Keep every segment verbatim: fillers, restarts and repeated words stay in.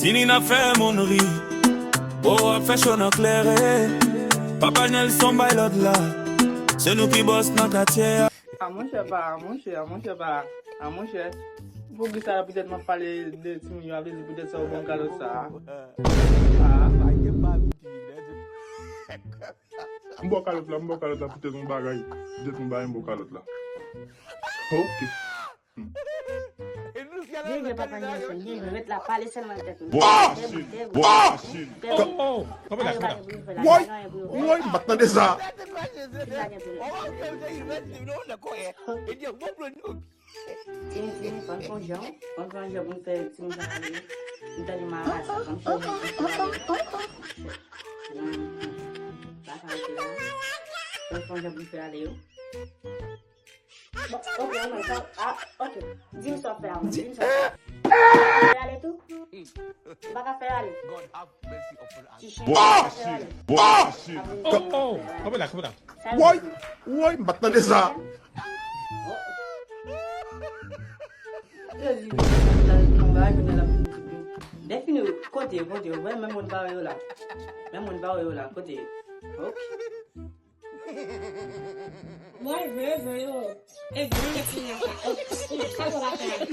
Tini n ap fè moun ri. O, ap fè cho nan klere. Papa Nelson bay lòd la. Se nou ki bòs nan katye a. A monchè, pa, a monchè, a monchè, pa, a monchè. Pou ki sa, poutèt m ap pale de timoun yo, a vle di poutèt sa ou ban m kalòt sa a. A. M ba w kalòt la, m ba w kalòt la poutèt yon bagay. Poutèt yon bagay, m ba w kalòt la. Ok. Byen jwe, papa Nelson, byen jwe. Ret la, pale sèlman tèt ou. Debout, debout, debout. Oh, oh, kanpe la, kanpe la. Woy, woy, m pa t tande sa. Tini, tini, fò n fè yon jan, fò n fè yon jan pou n fè timoun sa ale. M tande marasa, fò n fè yon jan pou n fè ale. Hmm, pa sa rete la. Fò n fè yon jan pou n fè ale yo. Bon, ok, anmwey, sa, a, ok. Di m sa w fè a, di m sa w fè. Fè ale tou? Ou pa ka fè ale? Ti chen, ou pa ka fè ale? Oh, oh, kanpe la, kanpe la. Woy, woy, m pa t tande sa. Yo di, yon bagay, kounye a l ap vin di, defini, kote, kote, wè, men moun pa wè yo la. Men moun pa wè yo la, kote? Ok. Mwen vle, vle yo. E vle mwen ti nèg la. Sa yo pa fè ale.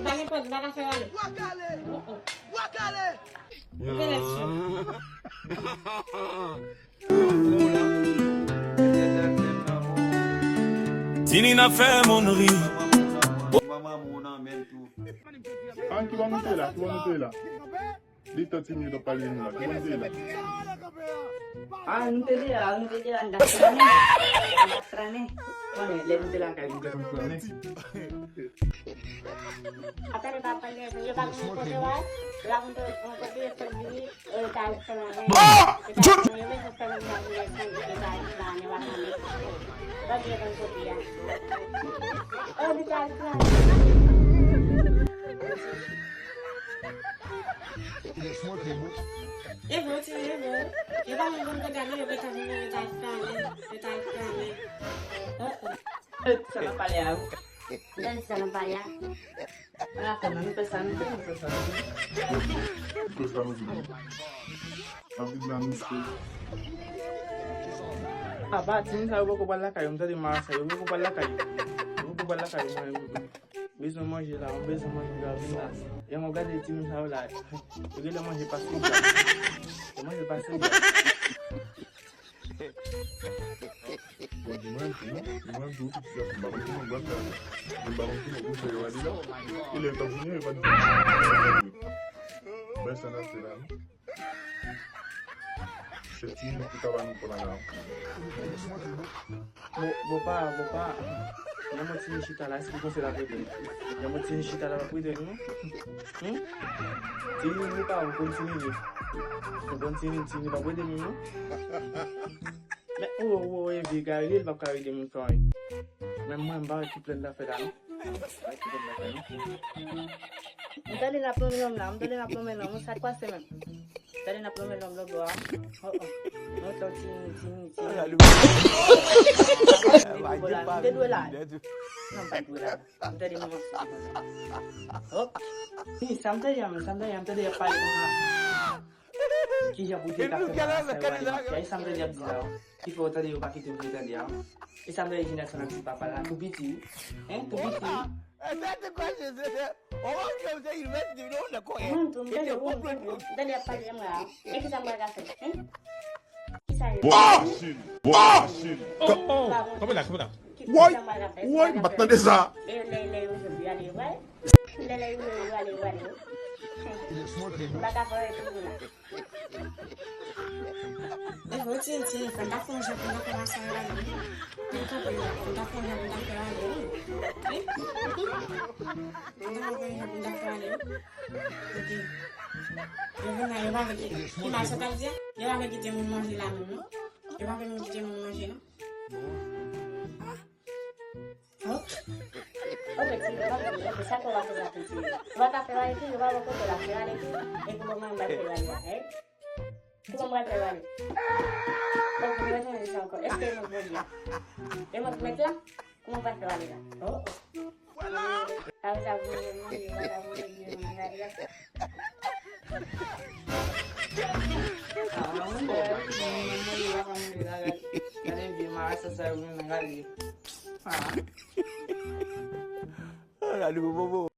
Pa gen pòt, pa ka fè ale. Tini n ap fè moun ri. An, ki bò nou te la? Ki bò nou te la? Li tan Tini t ap pale nou la. Ki bò nou te la? A, nou te de la, nou te de la, n t ap trannen. N t ap trannen. Konnen, lè nou te lakay, nou te konn trannen. Atande, pa pale, yo pa konn kote w al, yo pa konn kote yo sot vini, e, yo ta al fè lannen. Yo ta al fè lannen, yo bezwen fè lannen, yo ta al fè lannen, w ap tande. Yo pa vle konn kote a. O, nou ta al fè lannen. E bon, ti, e bon. Yo pa menm konn kote a, non, yo gentan vini, yo ta al fè lannen, yo ta al fè lannen. Oh, oh. Sa n ap pale a, wi. Gade sa n ap pale a. Ala fè, nou fè sa, nou fè, nou fè sa, nou fè. Fè sa, nou fè. Anvi nan misye. Apa, timoun sa yo poko pral lakay yo, m tande marasa, yo poko pral lakay yo. Yo poko pral lakay yo, mwen, m bezwen manje la, m bezwen manje la, vin la. E mwen gade timoun sa yo la, yo genlè manje pase bwa. Yo manje pase bwa. Bon, di mwen, di mwen, di mwen, di mwen, pitit la, m pa konn kouman m pral fè. M pa konn kouman pou m fè yo ale la. E lè yo t ap vini, yo pa t di mwen. Bay sa n ap fè la, non? Se timoun ki ka ba nou pran la. Bon, bon, pa, bon, pa. Lè mwen tini chita la, èske w panse l ap rete? Lè mwen tini chita la, l ap rete, non? Hmm? Tini, nou pa, ou konn tini, wi. Ou konn tini, tini p ap rete moun, non. Men, o, o, o, e vye Gary, li p ap ka rete moun fè anyen. Men mwen, m pa wè ki plèn l ap fè la, non. M pa wè ki plèn l ap fè, non. M tande l ap lonmen lòm la, m tande l ap lonmen lòm, sa k pase menm? Tande n ap lonmen lòm lòt bò a. Oh, oh. Mwen tan tini, tini, tini. M te dwe la. Non, m pa t dwe la. M tande moun ap soti konsa. Hop. Ni sa m tande a, sa m tande a, m tande y ap pale konsa. Kijan pou te ka fè bagay sa yo ale, e sa m tande y ap di la, wi. Ki fè w tande yo pa kite w vle tande a, wi. E sa m tande Jenèson ap di papa la, tou piti, wi. Hein, tou piti, wi. Mwen tou, m tande, wi, m tande, m tande y ap pale de mwen la, wi. E kisa m pral ka fè, hein? Kisa yo? Bòsin! Bòsin! Oh, oh! Kanpe la, kanpe la. Woy! Woy! M pa t tande sa! E lè, lè yo jodi, ale, yo prale. Lè, lè yo, yo ale, yo prale, wi. M pa ka fè anyen pou nou la. E vre, ti, ti, fò n ta fè yon jan pou n ta fè mache ale, wi. Pou n kanpe la, fò n ta fè yon jan pou n ta fè ale, wi. Wi. Fò n ta fè yon jan pou n ta fè ale, wi. Kote? Yo vin la, yo pa vle kite. Ki mal sa t ap di a? Yo pa vle kite moun manje la menm, non? Yo pa vle moun kite moun manje, non? Ok. Ok, ti, ok, ok, sa ke w ap fè la, ti. Ou pa ka fè ale tou, ou pa wè kote l ap fè ale tou. Epi bon, mwen, m pa fè ale la, eh? Kouman m pral fè ale? Ok, mwen sonje sa ankò. Èske e mwen k voye a? E mwen k mèt la? Kouman m pral fè ale la? Oh, oh. Sa vle sa voye manje, sa voye manje ale la. Ah, mwen, mwen, mwen, mwen, mwen, gade vye marasa sa yo nan gade. Ah. Gade bobo.